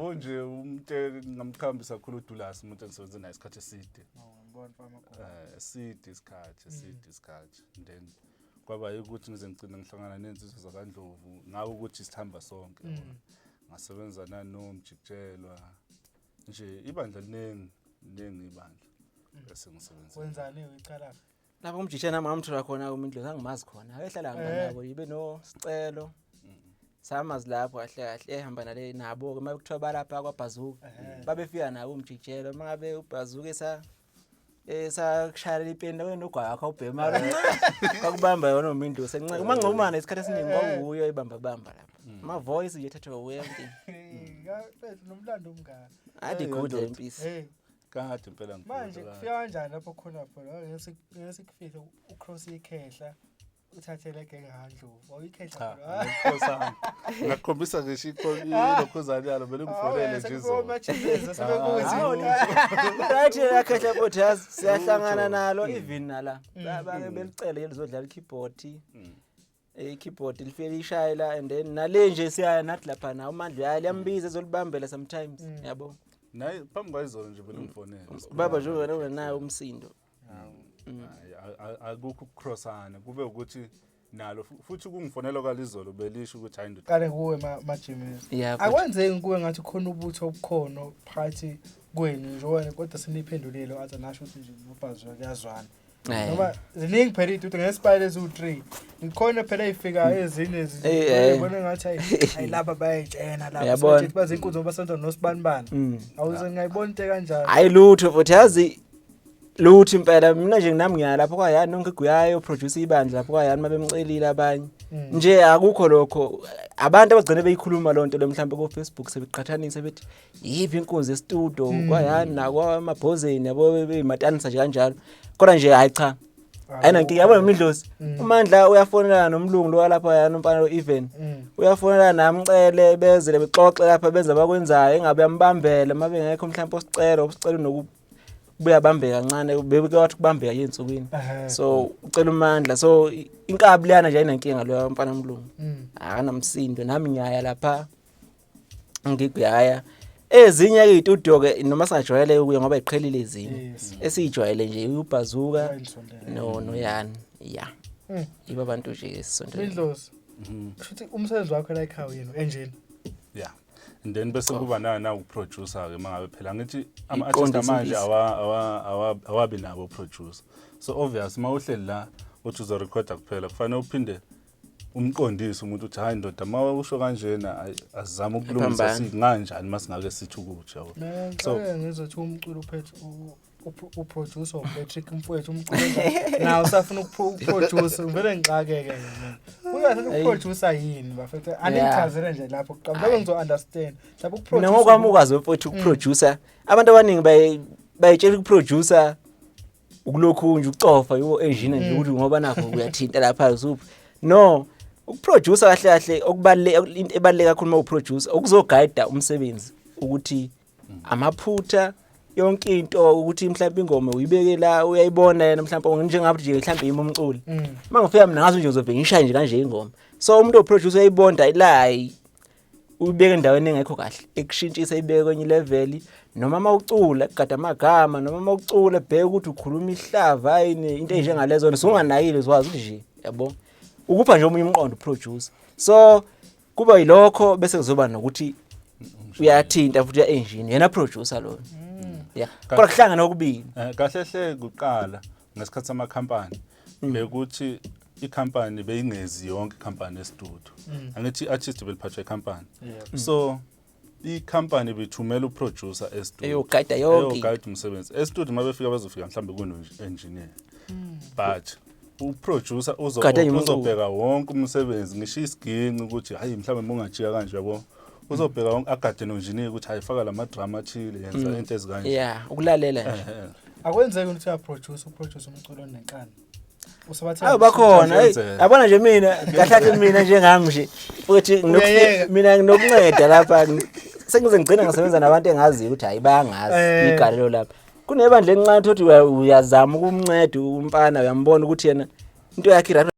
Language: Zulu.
Unje umuntu ngamqhambisa kakhulu uDulas, umuntu engisebenze naye isikhathi eside. Oh, ngibona mfana. Eside isikhathi, eside isikhathi. And then kwaba ukuthi ngize ngigcine ngihlangana nensizwa zakaNdlovu ngawe ukuthi sihamba sonke. Ngasebenza nanoMjikijelwa nje, ibandla liningi, liningi ibandla bese ngisebenza. Wenzani icala? Lapho umjisha nami ngamthola khona uMindlozi, angimazi khona. Ayehlala hamba nabo yibe noSicelo. Samazi lapho kahle kahle ehamba nale nabo ke uma kuthiwa balapha kwaBhazuka. Babefika nabo umjijelo uma ngabe uBhazuka esakushayela ipeni wena ugwayi wakho awubhema kwakubamba yona uMindlozi encane uma ngxumana isikhathi esiningi kwakuyo ibamba bamba lapha ama voice nje ethathwa uye yonke. Mfethu, nomlando omngaka. Ade Hey, good ndoda. lempisi. Hey, Kade impela ngikhula, manje kade. kufika kanjani lapho khona phela? Ngeke sikufihle, ucross ikhehla, uthathe le genge kaNdlovu. Awuyikhehla Cha, phela. angikhohlanga. Ngakukhombisa ngisho ilokhuzane yalo, bele ngifonele nje izolo. Sebekuthi Right, yakhehla futhi yazi siyahlangana Lutho. nalo even nala bake belicele lizodlala i-keyboard. I-keyboard lifike lishaye la and then nale nje siyaya nathi lapha na uMandla uyaya liyambiza ezolibambela sometimes, yabo. Naye phambi kwayizolo nje bele ngifonele. Baba nje wena ungenayo umsindo. Hayi, akukho ukucrossana, kube ukuthi nalo futhi kungifonela kwalizolo belisho ukuthi hayi ndoda. Qale kuwe, Majimisi. Yeah, futhi. Akwenzeki kuwe ngathi khona ubutho obukhona phakathi kwenu nje wena, kodwa seniphendulile athi nasho ukuthi nje noBhazuka kuyazwana? Noma ziningi phela iy'tuto ngesipayela eziwu-three, ngikhona phela ey'fikayo ezinye bona ngathi hayi hayi, laba bayayitshena laba. Uyabona. Sebethi bazinkunzi ngoba senza nosibanibani. Awuze ngayibona into ekanjalo. Hayi lutho futhi, yazi lutho impela. Mina nje nami ngiya lapho kwayani nonke guyayo produce ibandla lapho kwayani mabemcelile abanye. Nje akukho lokho, abantu abagcine beyikhuluma lonto lo mhlawumbe ko Facebook sebeqhathanisa bethi yiphi inkunzi e-studio kwayani nakwamabhozeni yabo, beyimatanisa nje kanjalo, kodwa nje hayi cha, ayinankinga, yabo. Nomindlozi uMandla uyafonelana nomlungu lo walapha yana, umfana lo even uyafonelana namcele bezele bexoxe lapha benza abakwenzayo, engabe yambambela uma bengekho mhlawumbe osicelo usicelo nokubuya bambeka kancane, beke wathi kubambeka ey'nsukwini. So ucela uMandla, so inkabi leyana nje ayinankinga loyo mfana mlungu. Akanamsindo, nami ngiyaya lapha ngiguyaya ezinye-ke iy'tudio-ke noma singajwayele ukuya ngoba iqhelile ezinye. Esiyijwayele nje uBhazuka Bayisondele. no noyani ya. Yibo abantu nje esisondele. Mindlozi. Shuthi umsebenzi wakho la ekhaya yini enjini? Yeah, and then bese kuba na uproducer ke mangabe phela ngithi ama artist Iqondise manje impisi. awabi nabo producer, so obvious uma uhleli la uthi uzorecorda kuphela, kufanele uphinde umqondise umuntu uthi hayi ndoda, uma usho kanjena ayi, asizame ukulungisa. Iphambano. Singanjani masingake sithi ukuthi yabo. Mina So- ngixake ngizothi umculo uphethe uproducer uPatrick mfowethu, umculo nawe usafuna ukuproduce, ngivele ngixakeke mina. Uyathatha ukuproducer yini bafethu? Aningichazele nje lapho kuqala, mhlawumbe ngizo understand. Mhlawumbe Mina ukuproduce ngokwami ukwazi mfowethu, ukuproducer abantu abaningi bayitshela ukuproducer ukulokhu nje ucofa yiwo engine nje ukuthi ngoba nakho uyathinta lapha zuphi. No, ukuproducer kahle kahle okubaluleke, into ebaluleke kakhulu uma uproducer ukuzoguide umsebenzi ukuthi amaphutha yonke into, ukuthi mhlawumbe ingoma uyibeke la uyayibona yena, mhlawumbe njengabe nje mhlawumbe yimi umculi, uma ngifika mina ngazi nje ngizobe ngishaye nje kanje ingoma, so umuntu oproducer uyayibonda la, hayi uyibeke endaweni engekho kahle, ekushintshisa ibeke kwenye level, noma uma ucula kugada amagama, noma uma ucula bheka ukuthi ukhuluma ihlava yini, into enjengalezo sunganakile uzwazi ukuthi nje yabo ukupha nje omunye umqondo producer. So kuba yilokho, bese kuzoba nokuthi uyathinta futhi uya-engine yena producer loyo, yeah, kodwa kuhlangana okubili. Kahle hle kuqala ngesikhathi samakhampani bekuthi ikhampani beyingezi yonke ikhampani estudio, angithi i-artist beliphathwa ikhampani, so ikhampani bithumela uproducer estudio Eyogayida yonke into. Eyogayida umsebenzi estudio. Uma befika bazofika mhlawumbe kuno-engineer, but uproducer Gada nje umculo. uzobheka wonke umsebenzi, ngisho isiginci ukuthi hayi mhlawumbe ungajika kanje yabo, uzobheka wonke agade no-engineer ukuthi hayi faka lama drama athile, yenza into ezikanje. Yeah, ukulalela nje. Akwenzeki ukuthi uyaproduce uproduce umculo onenkani. Usabathe Awu bakhona, hey, Kuyenzeka. yabona nje mina kahle kahle mina njengami nje futhi Uyayeka. mina nginokunceda lapha, sengize ngigcina ngisebenza nabantu engaziyo ukuthi hayi bayangazi igalelo lapha. Kunebandla elincane uthi uyazama ukumnceda umfana, uyambona ukuthi yena into yakhe i